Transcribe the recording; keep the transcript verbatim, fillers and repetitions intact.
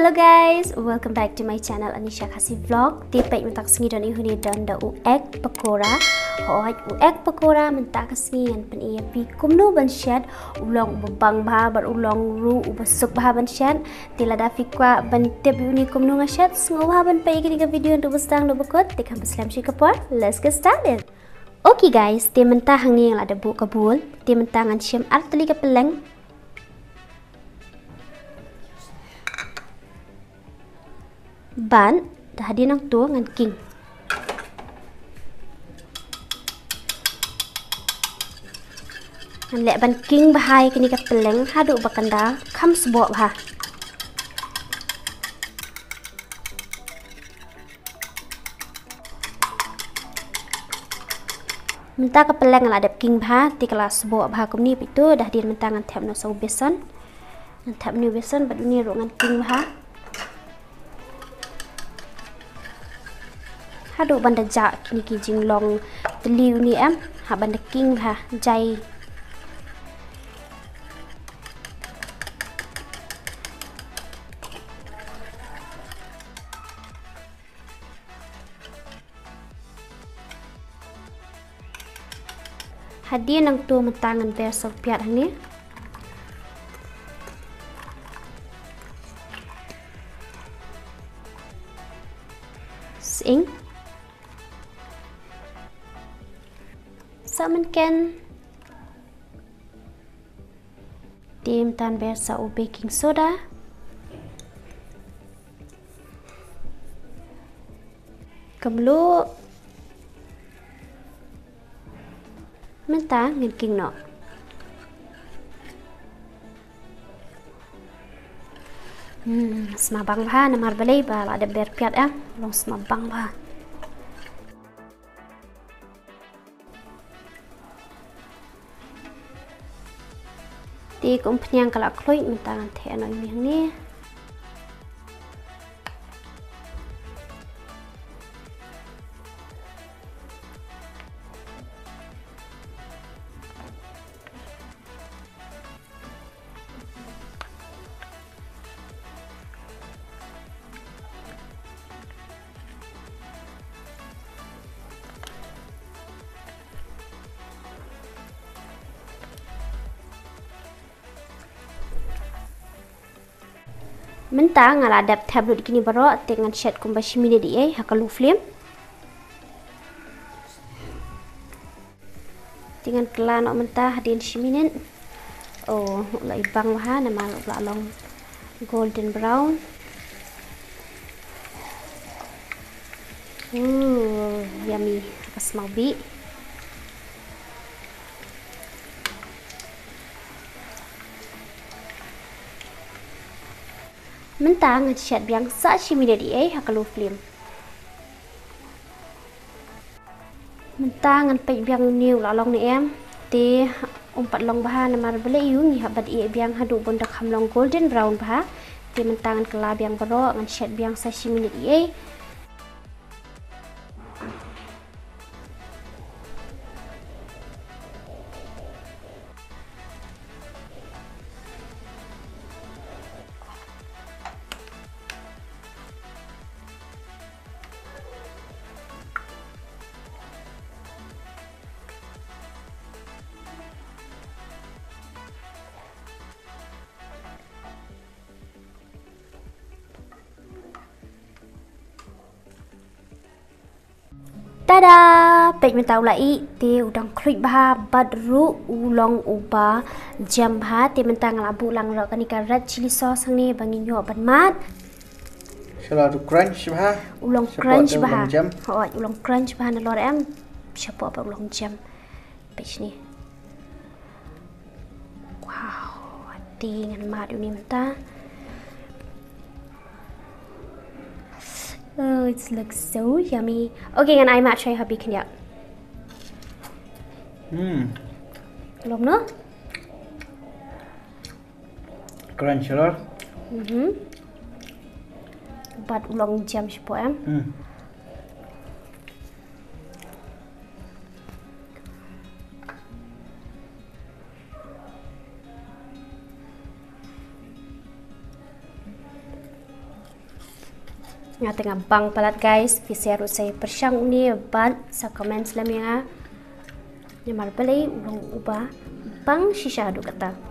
Hello guys, welcome back to my channel Anisha Khasi Vlog. Te peit mynta ka sngi don i huni don da u egg pakora. Hooid, u egg pakora mynta ka sngi ngan pyni ïa phi kumno ban shet, u long uba bang bha bad u long ruh uba suk bha ban shet. Te lada phi kwah ban tip ïa uni kumno nga shet, sngewbha ban peit ïa kane ka video naduh ba sdang haduh ba kut. Te khlem slem shuh ka por, let's get started. Okay guys, te mynta hangne nga la dep buh ka bowl. Te mynta ngan shim ar tylli ka pylleng. Bad hadien nangto ngan king. Ngan leh ban king bha ïa kane ka pylleng haduh ba kan da kham sboh bha. Mynta ka pylleng nga la dep king bha, te ka la sboh bha kumne. Peit to, da hadien mynta ngan thep noh sa u besan. Ngan thep une u besan bad une ruh ngan king bha. Haduh ban da jah kine ki jinglong tylli une em, hap ban da king bha, jai. Hadien nangto mynta ngan ber sa u piat hangne. Sying. Sa mynken. Te mynta ngan ber sa u baking soda. Kumno? Mynta ngan king noh. Hmm, sma bang bha namar balei ba la dep ber piat eh. Long sma bang bha. Te ka umphniang ka la khluit, mynta ngan theh noh ïa ine hangne. Mynta nga la dep thep lut kine baroh, te ngan shet kumba shi minit ïa ei ha ka low flame. Te ngan kylla noh mynta hadien shi minit. Oh, u la i bang bha namar u la long golden brown. Ooh, yummy. Ka smaw bih. Mynta ngan shet biang sa shi minit ïa ei ha ka low flame. Mynta ngan peit biang une u la long ne em. Te um pat long bha namar balei ïa u, ngi hap ban ïeh biang haduh ban da kham long golden brown bha. Te mynta ngan kylla biang baroh, ngan shet biang sa shi minit ïa ei. Tada! Peit mynta u la ih, te u dang khluit bha bad ruh u long uba jem bha. Te mynta nga la buh lang ruh kane ka red chilli sauce hangne ba ngin ïoh ban mad. Shalor u crunch bha. U long crunch bha. Hooid, u long crunch bha nalor em. Shapoh pat u long jem. Peit shane. Wow, te ngan mad ïa une mynta. Oh, it looks so yummy. Okay, ngan ai mad shuwa ha phi khyndiat. Hmm. Lom noh? Crunch shalor. Mhm. Bad u long jem shapoh em. Hmm. Nga te nga bang palat guys, phi sa ruh sa pyrshang une bad sa comment slem ïa nga. Namar balei u long uba bang shisha haduh katta.